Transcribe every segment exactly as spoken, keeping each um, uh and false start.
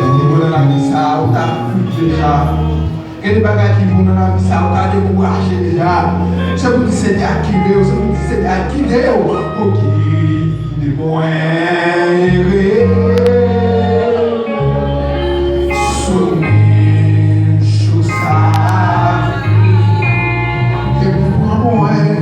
Gen de bagay ki bon nan lavi sa a, ou ta koute deja. Gen de bagay ki bon nan lavi sa a, ou ta dekouraje deja. Se pou di Senyè a kite w, se pou di Senyè a kite w. Ou kite mwen rete sou men jou sa a. Epi pran mwen.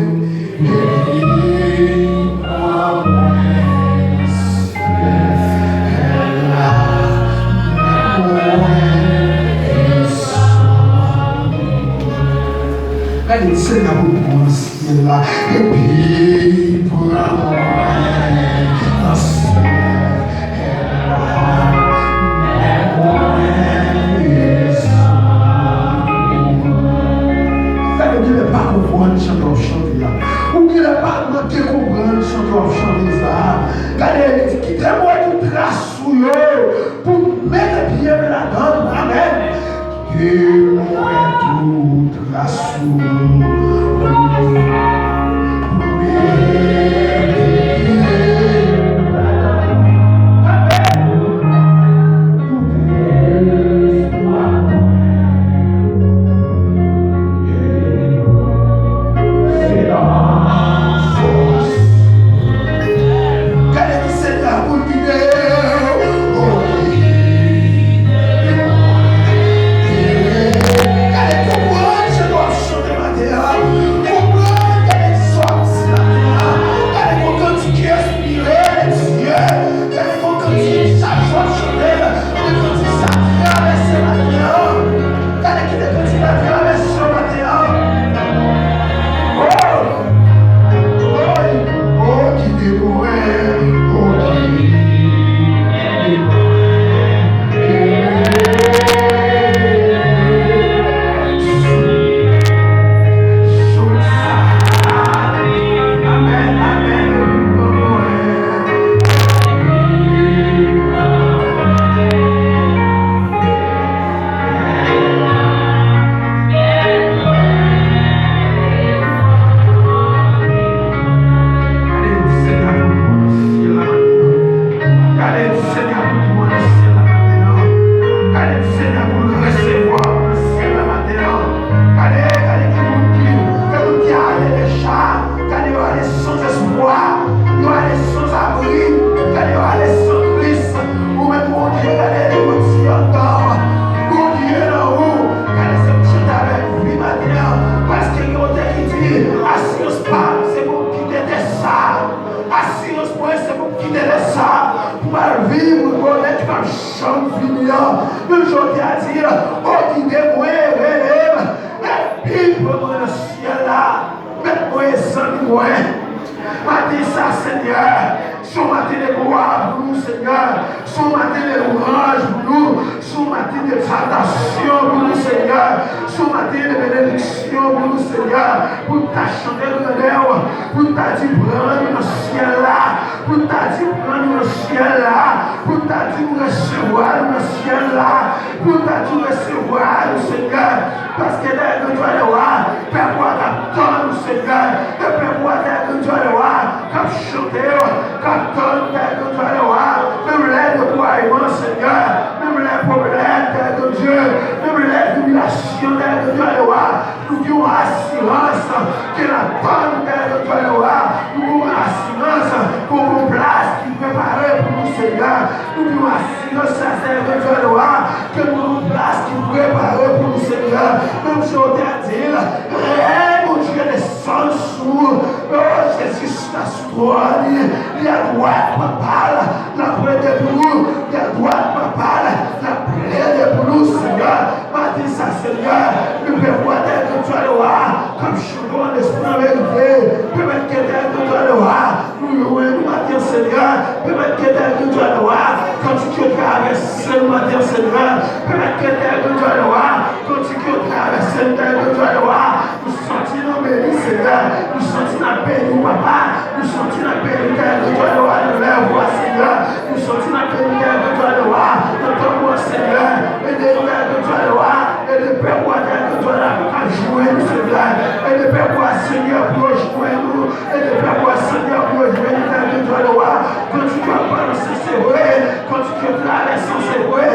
Gade, Senyè pou pran syèl la, epi pran mwen nan syèl. Gade, ou genlè pa konprann chante w ap chante a. Ou genlè pa manke konprann chante w ap chante sa a. Gade, li di, kite m wè tout tras ou yo pou m mete pye m ladan l. Amèn. Kite m wè tout tras ou yo pou m mete pye m ladan l. Amèn. Tout espwa mwen. Gade ki Senyè a pou l kite w. Gade konprann jan w ap chante maten an. Konprann, gade sa w ap di maten an. Gade konprann ki espire Dye. Gade konprann ki sa w ap chante. Gade konprann sa travèse maten an. Gade ki te kontinye travèse maten an. Oh! Oh, oh, kite mwen, oh, kite mwen. Amèn, amèn. Gade Senyè a pou pran nan syèl la maten an. Gade Senyè a pou pran nan syèl la maten an. Gade Senyè a pou resevwa nan syèl la maten an. Gade, gade ki moun ki, ki moun ki ale deja. Gade yo ale san espwa. Yo ale san abri. Gade yo ale san plis. Ou menm, Bondye, gade, li kontinye andan. Bondye nan ou. Gade, se pou chita avèk vi maten an. Paske gen yon tè ki di, asirans pa m, se pou m kite tè sa. Asirans mwen, se pou m kite tè sa. Pou m al viv bonè ki p ap janm fini an. Men jodi a di, o, kite mwen, rele m. Epi pran mwen nan syèl la. Mèt mwen, zanmi mwen. Maten sa, Senyè, se yon maten de glwa pou nou, Senyè. Se yon maten de lwanj pou nou. Se yon maten de egzaltasyon pou nou, Senyè. Se yon maten de benediksyon pou nou, Senyè. Pou n ta chante grandè w, pou n ta di pran nou nan syèl la, pou n ta di pran nou nan syèl la, pou n ta di nou resevwa nou nan syèl la, pou n ta di resevwa nou, Senyè. Paske dèyè gran dwèt ou a, pèp ou a k ap tann ou, Senyè. E pèp ou a dèyè gran dwèt ou a k ap chante w, k ap tann ou dèyè gran dwèt ou a. Menm lè deplwayman, Senyè, menm lè pwoblèm, dèyè gran Dye, menm lè tribilasyon, dèyè gran dwèt ou a, nou gen yon asirans ke n ap tann ou dèyè gran dwèt ou a. Nou gen yon asirans ke w gen yon plas ki prepare pou nou, Senyè. Nou gen yon asirans sa, dèyè gran dwèt ou a, ke nou gen yon plas ki prepare pou nou, Senyè. Menm jan w te di l, rèy Bondye desann sou, o, Jezi chita sou twòn li, li adwat Papa l, l ap plede pou nou, li adwat Papa l, l ap plede pou nou, Senyè. Maten sa, Senyè, nou pèp ou a dèyè gran dwèt ou a, k ap chante w an espri, an verite. Pèmèt ke dèyè gran dwèt ou a, nou jwenn ou maten, Senyè. Pèmèt ke dèyè gran dwèt ou a, kantik yo travèse nou maten, Senyè. Pèmèt ke dèyè gran dwèt ou a, kantik yo travèse nou, dèyè gran dwèt ou a. Nou santi nou beni, Senyè. Nou santi n ap beni w, Papa. Nou santi n ap beni w, dèyè gran dwèt ou a, nan lèv ou a, Senyè. Nou santi n ap beni w, dèyè gran dwèt ou a, nan tanp ou a, Senyè. Ede nou, dèyè gran dwèt ou a. Ede pèp ou a, dèyè gran dwèt ou a, k ap jwenn ou, Senyè. Ede pèp ou a, Senyè, pou yo jwenn ou. Ede pèp ou a, Senyè, pou yo jwenn ou, dèyè gran dwèt ou a. Kantik yo ap balanse, se vre. Kantik yo travèse, se vre.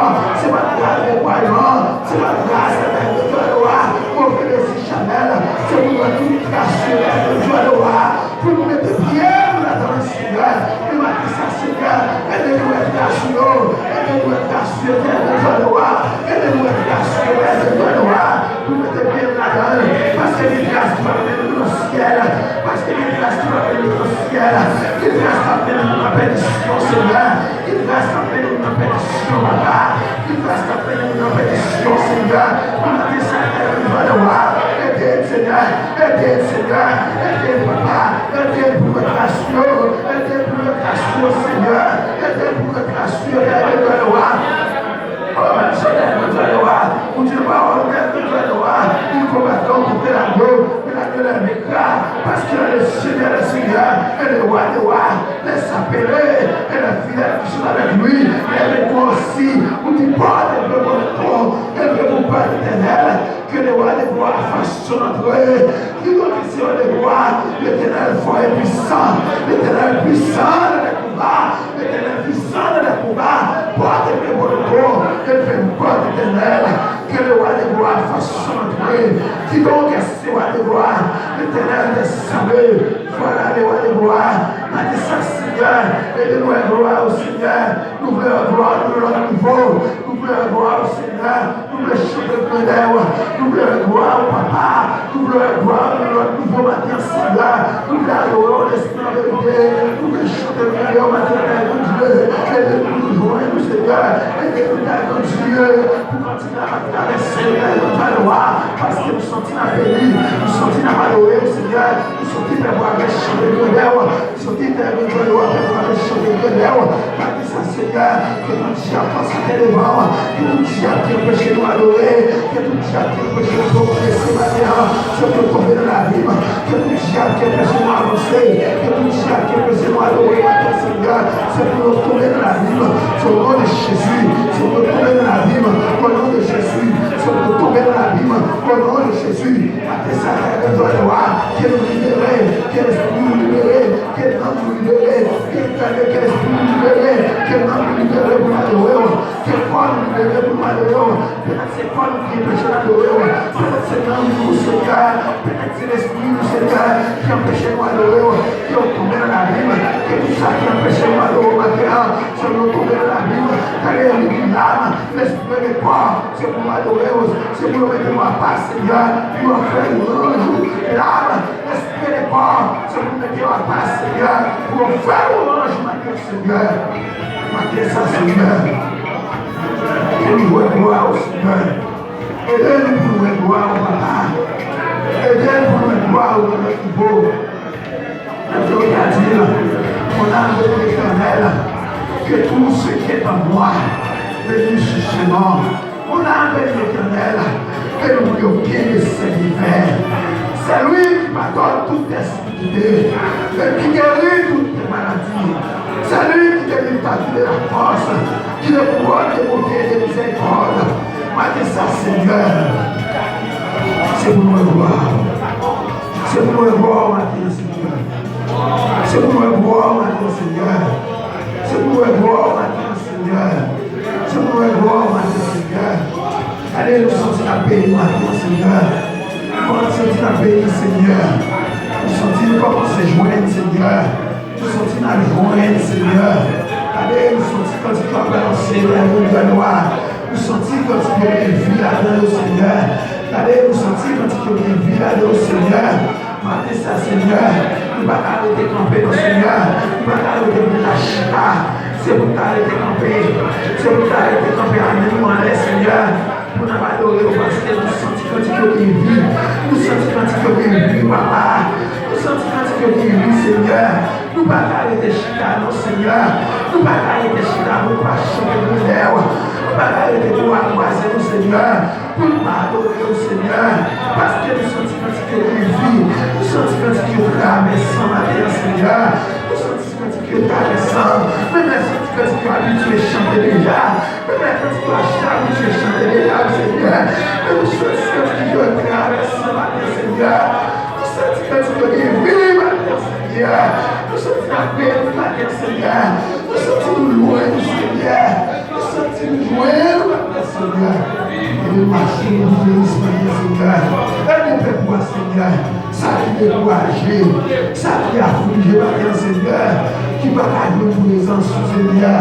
Se pa travay pou ayman, se pa travay sa ta gen dwa dwa, move dezi chanèl, se pou nou tout kras yo ta gen dwa dwa, pou nou mete pye nou ladan l, Senyè, e maten sa, Senyè, ede nou wè kras yo, ede nou wè kras yo ta gen dwa dwa, ede nou wè kras yo ta gen dwa dwa, pou mete pye nou ladan l, paske gen kras ki va mennen nou nan syèl, paske gen kras ki va mennen nou nan syèl, gen kras ki va mennen nou nan pèdisyon, Senyè. Ki gras k ap mennen nou nan pèdisyon, papa. Ki gras k ap mennen nou nan pèdisyon, Senyè. Pou maten sa, Senyè, nou vle w a. Ede n, Senyè. Ede n, Senyè. Ede n, papa. Ede n pou wè kras yo. Ede n pou wè kras yo, Senyè. Ede n pou wè kras yo, Senyè, nou vle w a. O, Senyè, nou vle w a. Ou di pawòl ou, Senyè, nou vle w a. Li konbat kont milagro. Milagro lève gra. Paske le Seigneur des seigneurs et le roi des rois. Les appelés et les fidèles qui sont avec lui, les reconduits aussi, ou di, portez vos bâtons, élevez vos bâtons, Éternel, que le roi des rois fasse son entrée. Kidonk, Seigneur des rois, l'Éternel fort et puissant, l'Éternel puissant dans les combats, l'Éternel puissant dans les combats, portez vos bâtons, élevez vos bâtons, Éternel, que le roi des rois fasse son entrée. Kidonk, Seigneur des rois, l'Éternel des armées, Vwala, le roi des rois, maten sa, Senyè, ede nou wè glwa w, Senyè. Nou vle wè glwa w nan yon lòt nivo. Nou vle wè glwa w, Senyè. Nou vle chante grandè w. Nou vle wè glwa w, papa. Nou vle wè glwa w nan yon lòt nivo maten an, Senyè. Nou vle adore w, Lespri an verite. Nou vle chante grandè w maten an, Pè Bondye. Ede nou pou nou jwenn ou, Senyè. Ede nou, Pè Bondye, pou kantik la pa travèse nou, Pè Bondye, glwa, paske nou santi n ap beni, nou santi n ap adore w, Senyè. Nou santi pèp ou a chante grandè w. Nou santi pèp ou a chante grandè w. Maten sa, Senyè, ke tout dyab pase devan, ke tout dyab ki anpeche nou adore, ke tout dyab ki anpeche nou pwogrese maten an, Senyè, tonbe nan lavi m. Ke tout dyab ki anpeche nou avanse, ke tout dyab ki anpeche nou adore maten, Senyè, Senyè, tonbe nan lavi m. O non de Jezi, Senyè, tonbe nan lavi m. O non de Jezi, Senyè, tonbe nan lavi m. O non de Jezi. Maten sa, Pè, gen dwa nou a, ke nou libere, ke lespri nou libere, ke nanm nou libere, ke, ke, ke lespri nou libere, ke nanm nou libere pou n adore w, ke kò nou libere pou n adore w. Petèt se kò nou ki anpeche n adore w, petèt se nanm nou, Senyè, petèt se lespri nou, Senyè, ki anpeche nou adore w, ke w tonbe nan lavi m, ke tout sa ki anpeche nou adore w maten an, Senyè, w tonbe nan lavi m, gade yo vin la, lespri de kò, Se pou nou adore w, se pou yo mete nou apa, Senyè, pou yo fè lwanj ou. Lam, lespri de kò, se pou mete yo apa, Senyè, pou yo fè lwanj ou maten, Senyè. Maten sa, Senyè, ke nou wè glwa w, Senyè. Ede nou pou nou wè glwa w, papa. Ede nou pou nou wè glwa w nan lòt nivo. Mwen te ka di l, mon âme bénit l'Éternel, que tout ce qui est en moi bénisse son nom. Mon âme bénit l'Éternel, que le Dieu qui est Seigneur. C'est lui qui pardonne toute tes iniquités et qui guérit toutes tes maladies. C'est lui qui te livre ta vie de la force, qui te couronne de bonté et de miséricorde. Maten sa, Senyè, se pou nou wè glwa w. Se pou nou wè glwa w maten an, Senyè. Se pou nou wè glwa w maten an, Senyè. Se pou nou wè glwa w maten an, Senyè. Se pou nou wè glwa w maten an, Senyè. Gade, nou santi n ap beni maten an, Senyè. Nou santi n ap beni, Senyè. Nou santi nou kòmanse jwenn, Senyè. Nou santi n ap jwenn, Senyè. Gade, nou santi kantik yo ap balanse, Pè Bondye glwa. Nou santi kantik yo gen vi ladan yo, Senyè. Gade, nou santi kantik yo gen vi ladan yo, Senyè. Maten sa, Senyè, nou pa ka rete kanpe, non, Senyè. Nou pa ka rete pou nou ta chita. Se pou nou ta rete kanpe. Se pou nou ta rete kanpe, a men nou anlè, Senyè. Pou n ap adore w, paske nou santi kantik yo gen vi. Nou santi kantik yo gen vi, papa. Nou santi kantik yo gen vi, Senyè. Nou pa ka rete chita, non, Senyè. Nou pa ka rete chita pou nou pa chante grandè w. Nou pa ka rete pou w pa kwaze nou, Senyè. Pou nou pa adore w, Senyè. Paske nou santi kantik yo gen vi. Nou santi kantik yo travèse maten an, Senyè. Nou santi kantik yo travèse. Menm lè santi kantik yo abitye chante deja. Menm lè kantik yo abitye chante deja, Senyè. Men nou santi kantik yo travèse maten, Senyè. Nou santi kantik yo gen vi maten, Senyè. Nou santi n ap beni maten, Senyè. Nou santi nou lwen, Senyè. Nou santi nou jwenn Senyè, ede mache nan tout peyi maten an, Senyè. Ede pèp ou a, Senyè. Sa ki dekouraje, sa ki aflije maten an, Senyè, ki pa ka jwenn prezans ou, Senyè.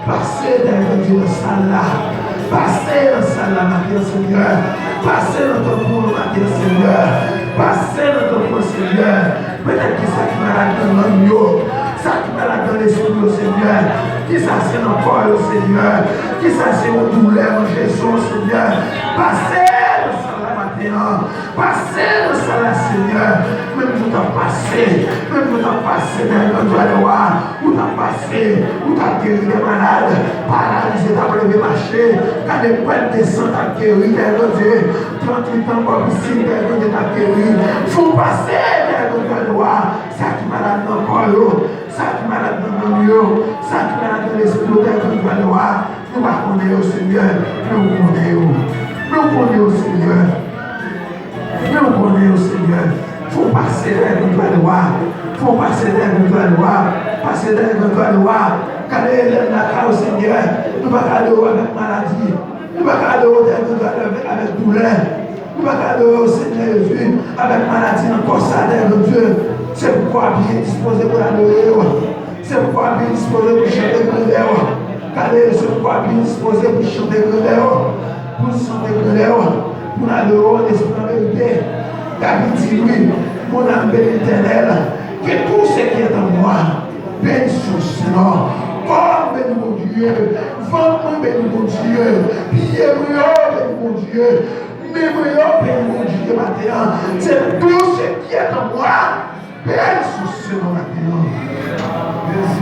Pase, Pè Bondye, nan sal la. Pase nan sal la maten an, Senyè. Pase nan tanpon an maten an, Senyè. Pase nan tanpon an, Senyè. Petèt gen sa ki malad nan nanm yo, sa ki malad nan lespri yo, Senyè. Kisa se nan kò yo, Senyè. Kisa se yon doulè nan jezi, Senyè. Pase nan sal la maten an. Pase nan sal la, Senyè. Menm jan w t ap pase, menm jan w t ap pase, Pè Bondye, ou t ap pase, ou t ap geri de malad, paralize t ap leve mache, gade pwèt de san t ap geri, Pè Bondye, tranntuit an bò pisin, Pè Bondye, t ap geri. Fè w pase, Pè Bondye, sa ki malad nan kò yo, sa ki malad nan nanm yo, sa ki malad nan lespri yo, Pè Bondye, nou pa konnen yo, Senyè, men ou konnen yo. Men ou konnen yo, Senyè. Men ou konnen yo, Senyè. Fè w pase dèyè grann dwa nwa. Fè w pase dèyè grann dwa nwa. Pase dèyè grann dwa nwa. Gade Elèn lakay ou, Senyè. Nou pa ka adore w avèk maladi. Nou pa ka adore w dèyè grann dwa nwa avèk, avèk doulè. Nou pa ka adore w, Senyè Jezi, avèk maladi nan kò sa, dèyè Bondye. Se poukwa byen dispoze pou n adore w. Se poukwa byen dispoze pou chante grandè w. Gade, se poukwa byen dispoze pou chante grandè w. Pou chante grandè w. Pou n adore w an espri an verite. David di, wi, mon âme bénit l'Éternel, que tout ce qui est en moi bénisse son saint nom. Kò m beni Bondye, vant mwen beni Bondye, pye mwen yo beni Bondye, men mwen yo beni Bondye maten an. Se tout ce qui est en moi. Bèl sou se nan maten an.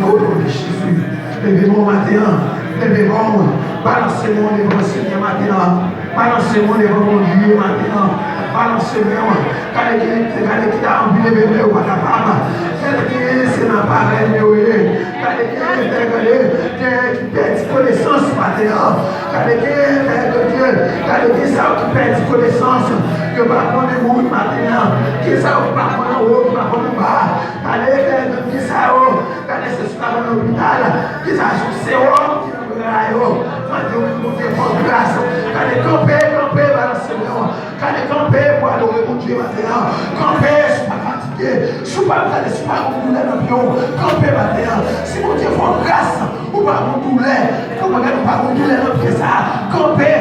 O non de Jezi. Leve men w maten an. Leve men w. Balanse men w devan Senyè maten an. Balanse men w devan Bondye maten an. Balanse men w. Gade ki, gade ki ta anvi leve men yo pa kapab. Gade ki se nan parèy men yo ye. Gade ki, gade, gade ki pèdi konesans maten an. Gade ki, gade ki, gade ki sa yo ki pèdi konesans. Yo pa konnen moun maten an. Ki sa yo ki pa konnen wo, ki pa konnen ba. Gade, gade, gade, kisa yo, gade se sou tablo lopital, kisa sou sewòm ki nan bra yo. Mande wi Bondye fè w gras. Gade kanpe, kanpe, balanse men w. Gade kanpe pou adore Bondye maten an. Kanpe, si w pa fatige, si w pa gade, si w pa gon doulè nan pye w, kanpe maten an. Si Bondye fè w gras, ou pa gon doulè. Kòman gade ou pa gon doulè nan pye sa? Kanpe,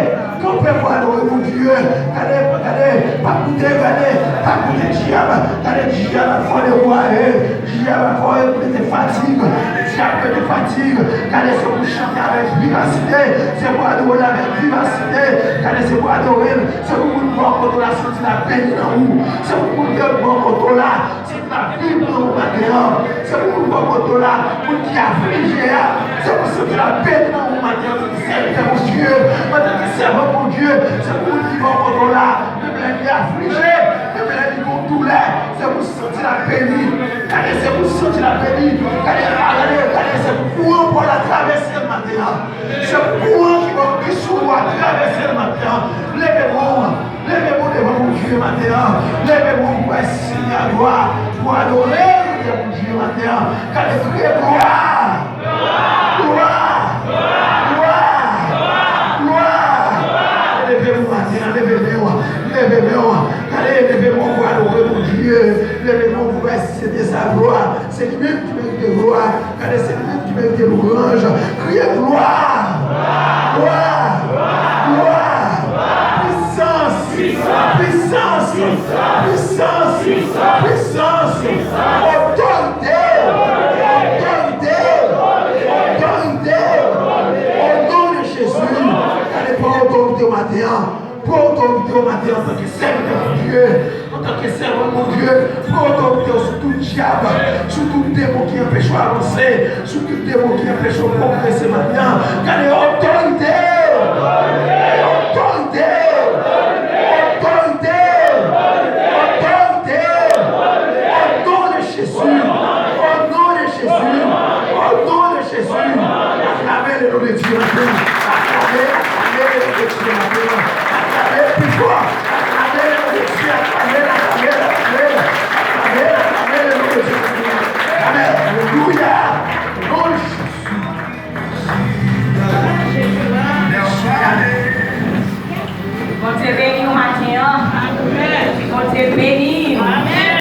kanpe pou adore Bondye. Gade, gade, pa koute, gade, pa koute dyab. Gade dyab ap fè w dekouraje. Dyab ap fè w mete fatig. Dyab mete fatig. Gade se pou chante avèk vivasite. Se pou adore l avèk vivasite. Gade se pou adore l. Se pou moun bò kote w la santi l ap beni nan ou. Se pou moun bò kote w la. Se pou lavi pou nou maten an. Se pou moun bò kote w la, moun ki aflije a. Se pou santi l ap beni nan ou maten an, antanke sèvitè Bondye, antanke sèvant Bondye. Se pou moun ki bò kote w la, menm lè li aflije, menm lè li gon doulè, se pou santi l ap beni. Gade, se pou santi l ap beni. Gade, gade, gade, se pou kouran pa w la travèse l maten an. Se pou kouran ki bò, ki sou ou a travèse l maten an. Leve men w. Leve men w devan Bondye maten an. Leve men w pou wè Senyè a glwa, pou adore Bondye maten an. Gade, kriye glwa! Glwa! Glwa! Glwa! Leve men w maten an, leve men w, leve men w. Gade, leve men w pou adore Bondye. Leve men w pou wè Senyè a glwa. Se li menm ki merite glwa. Gade, se li menm ki merite lwanj. Kriye glwa! Glwa! Glwa! Pwisans! Pwisans! Pwisans! Otorite! Otorite! Otorite! O non de Jezi! Gade, pran otorite w maten an. Pran otorite w maten an antanke sèvitè Bondye, antanke sèvant Bondye. Pran otorite w sou tout dyab, sou tout demon ki anpeche w avanse, sou tout demon ki anpeche w pwogrese maten an. Gade otorite! Otorite! Otorite! Otorite! O non de Jezi! O non de Jezi! O non de Jezi! Aklame le non de Dye maten an! Aklame, aklame le non de Dye maten an!